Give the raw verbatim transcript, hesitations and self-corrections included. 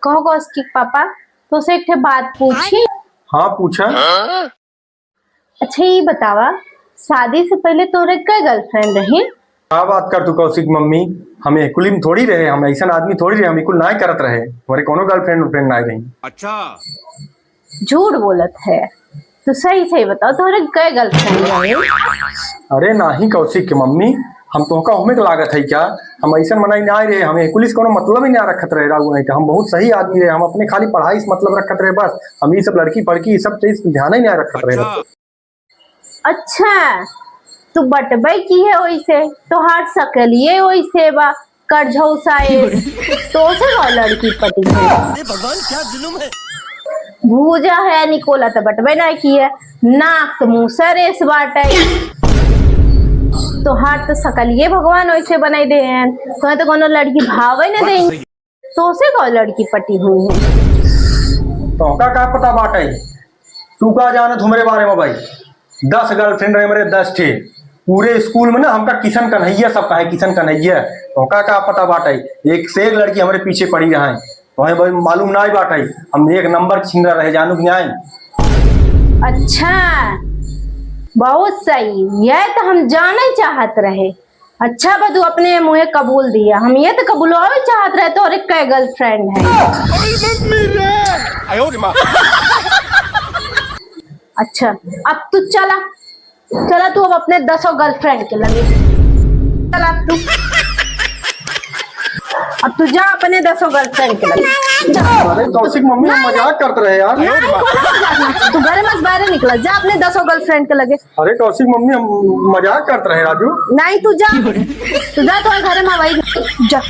कहो कौशिक पापा, तोसे एक ठे बात पूछी? हाँ, पूछा। अच्छा, ई बतावा, शादी से पहिले तोरे कै girlfriend रही? का बात कर तू कौशिक मम्मी, हम एकुली में थोड़ी रहे, हम ऐसन आदमी थोड़ी रहे, हम एकुल नाय करत रहे, हमरे कौनो girlfriend उलफ्रेंड नाय रही। अच्छा। झूठ बोलत है, तू सही सही बताओ, तोरे कै girlfriend रही? अरे नाही कौशिक के मम्मी, हम तोहका ओहमे के लागत है क्या? हम ऐसन मनई नाय रहे, हमें एकुली से कौनो मतलब ही ना रखत रहे राजू, नहीं तो हम बहुत सही आदमी रहे, हम अपने खाली पढ़ाई से मतलब रखत रहे बस, हम ई सब लड़की फड़की ई सब चीज ध्यान ही ना रखत रहे। अच्छा। अच्छा, तू बटबै की है ओइसे, तोहार सकलिए ओइसे बा, करझौसा ए। तोसे कौ लड़की पटी है? अरे भगवान, क्या जुल्म है। भूजा है निकोला त बटबै ना की है, नाक त मूसर एस बाटै। तोहार त सकलिए भगवान ओइसे बनाई दे हैं, तोहे त कौनो लड़की भावै न देई। तोसे कौ लड़की पटी हुई है? तोहका का पता बाटै? तू का जानत हमरे बारे में भाई? दस girlfriend रहे हमरे, दस ठे। पूरे स्कूल में ना हमका किशन कन्हैया सब कहे, किशन कन्हैया। तोहका का पता बाटै? एक से एक लड़की हमरे पीछे पड़ी रहे। तोहे भाई मालूम नाय बाटै, हम एक नंबर छिनरा रहे, जानू कि नाय? अच्छा, बहुत सही, यह तो हम जानै चाहत रहे। अच्छा बा, तू अपने मुँहे कबूल दिया, हम ये तो कबूलवावे चाहत रहे तोरे कै girlfriend है। अच्छा, अब तू चला, चला तू अब अपने दसों girlfriend के लगे। चला अब तू, अब तू जा अपने दसों girlfriend के लगे। जा। अरे कौशिक मम्मी, हम मजाक करत रहे यार। नहीं, तू घरे मत बाहर निकला, जा अपने दसों girlfriend के लगे। अरे कौशिक मम्मी, हम मजाक करत रहे राजू। नहीं, तू जा, तू जा, तोहरे घरे में वही जा।